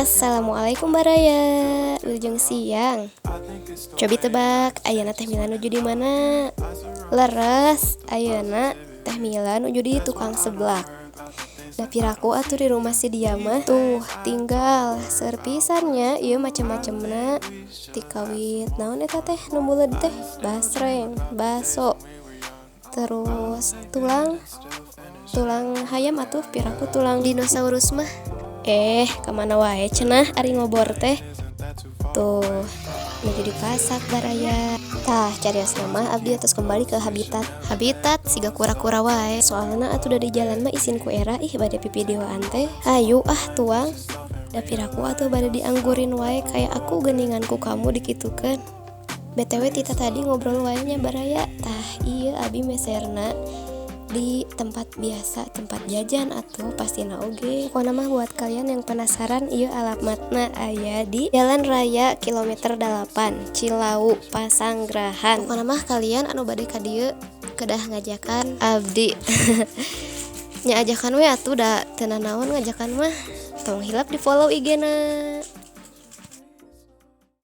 Assalamualaikum baraya, wilujeng siang. Cobi tebak, ayeuna Teh Mila nuju di mana? Leres, ayeuna Teh Mila nuju di tukang seblak. Da piraku atuh di rumah si dia mah. Tuh, tinggal seueur pisan nya ieu macem-macemna. Ti kawit naon eta teh nu buleud teh? Basreng, baso, terus tulang tulang hayam atuh piraku tulang dinosaurus mah. Eh, kamana wae cenah ari ngobor teh? Tuh, nuju dipasak, baraya. Tah, cariosna mah abdi atos kembali ke habitat. Habitat siga kura-kura wae. Soalna atuh da di jalan mah isin ku era ih bade pivideoan teh. Hayu ah, tuang. Da piraku atuh bade dianggurin wae kayak aku geuningan ku kamu dikitukeun. BTW tita tadi ngobrol wae nya, baraya. Tah, ieu abi meserna di tempat biasa, tempat jajan atuh pastina oge. Pokona mah buat kalian yang penasaran, ieu alamatna aya di Jalan Raya kilometer 8 Cilawu, Pasanggrahan. Pokona mah kalian anu bade ka dieu kedah ngajakan abdi. Nya, ajakan we atuh, da teu nanaon ngajakan mah. Tong hilap di follow IG-na.